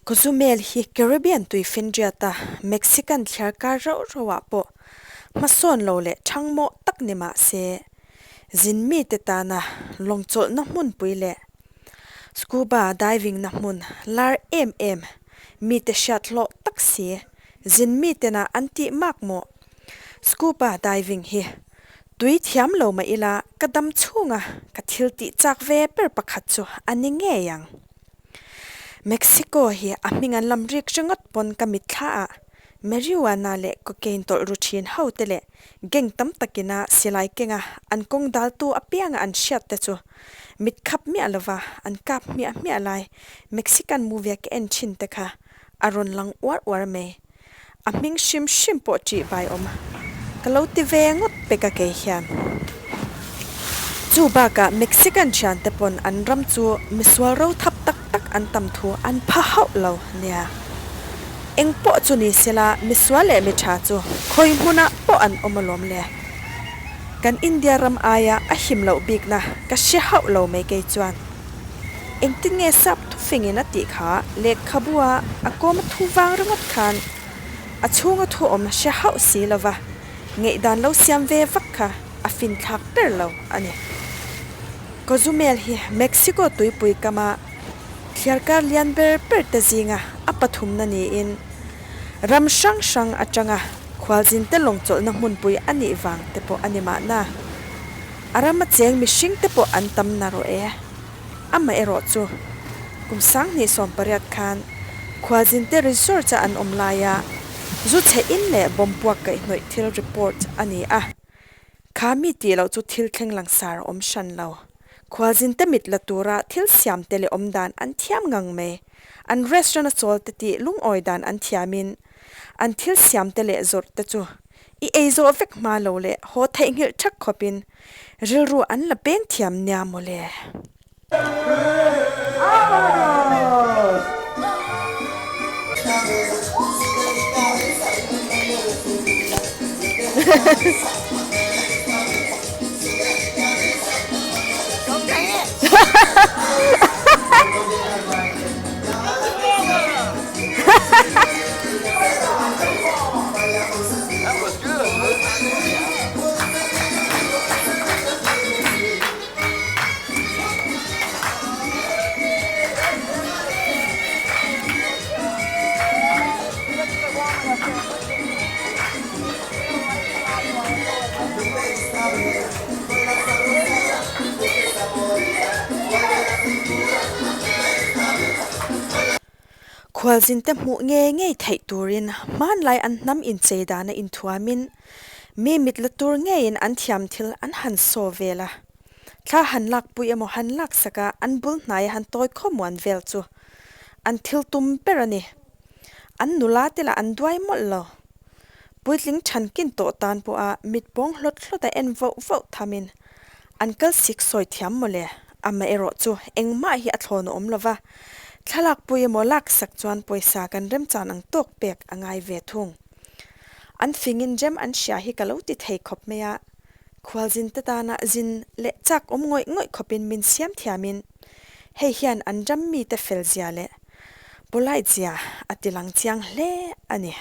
Cozumel hi Caribbean tuifinriata Mexican thliarkar rauh rauhah pawh hmasawn lo leh thangmawh tak ni mah se, zin mite tana lawngchawlhna hmunpui leh scuba diving na hmun lar em em mite hriat hlawh tak si zin mitena an tih mak maw? Scuba diving hi tui thiam lo mah ila ka dam chhunga ka thil tih chak ve ber pakhat chu a ni ngei ang. Mexico hi a hming an lam rik ringawt pawn ka mitthla ah marijuana leh cocaine tawlh ru thin ho te leh gang tam takina silai kenga an kawng daltu apianga an hriat te chu mit khap miah lova an kap hmiah hmiah lai Mexican movie a ka en thin te kha a rawn lang uar uar mai. A hming hrim hrim pawh ṭih bai awm ka lo ti ve ngawt pek a kei hian. Chu bakah Mexican thiante pawn an ram chu misual ro thap tak tak an tam thu an pha hauh lo nia. Eng pawh chu ni sela misual leh mi ṭha chu khawi hmunah pawh an awm alawm le. Kan India ram aia a him loh bikna ka hre hauh lo mai kei chuan. Engtin nge sap thufingin a tih kha lehkhabua a kawm a thu vang ringawt khan a chhunga thu awm hre hauh si lova ngaihdan lo siam ve vak kha a finthlak ber lo a ni. Cozumel hi Mexico tuipui kama thliarkar lian ber ber te zinga a pathumna niin ram hrang hrang atanga khualzinte lawngchawlhna hmunpui a nih vang te pawh a ni mahna. A rama cheng mihring te pawh an tam na rawh e. Amaherawh chu, kum 2018 khan khualzinte resort a an awm laia zu chhe in leh bomb puak kaihhnawih thil report a ni a. Kha mi tih loh chu thil thleng langsar a awm hran lo. Khualzinte mit la tura thil siam te leh awm dan an thiam ngang mai. An restaurant a chawl te tih lungawi dan an thiamin an thil siam te leh zawrh te chu I ei zawh vek hma lo leh haw theihnghilh thak khawpin rilru an la peng thiam nia mawle. Khualzinte hmuh ngei ngei theih turin hmanlai an hnam inchei dana inthuamin mi mit la tur ngeiin an thiam thil an han saw vel a. Thla han lakpui emaw han laksak a an bul hnaia han tawi khawmuan vel chu an thil tum ber a ni. An nula te lah an duai mawlh lo. Puitling thankin tawh tan pawha mit pawng hlawt hlawt a en voh voh thamin an kal sik sawi thiam mawle. Amaherawh chu engmah hi a thlawn a awm lova, thlalak pui emaw laksak chuan pawisa kan remchan ang tawk pek a ngai ve thung. An fingin rem an hria hi ka lo ti thei khawp mai a, khualzin te tana zin leh chak awm ngawih ngawih khawpin min siam thiamin hei hian an ram mite fel zia leh polite zia a ti lang chiang hle a ni.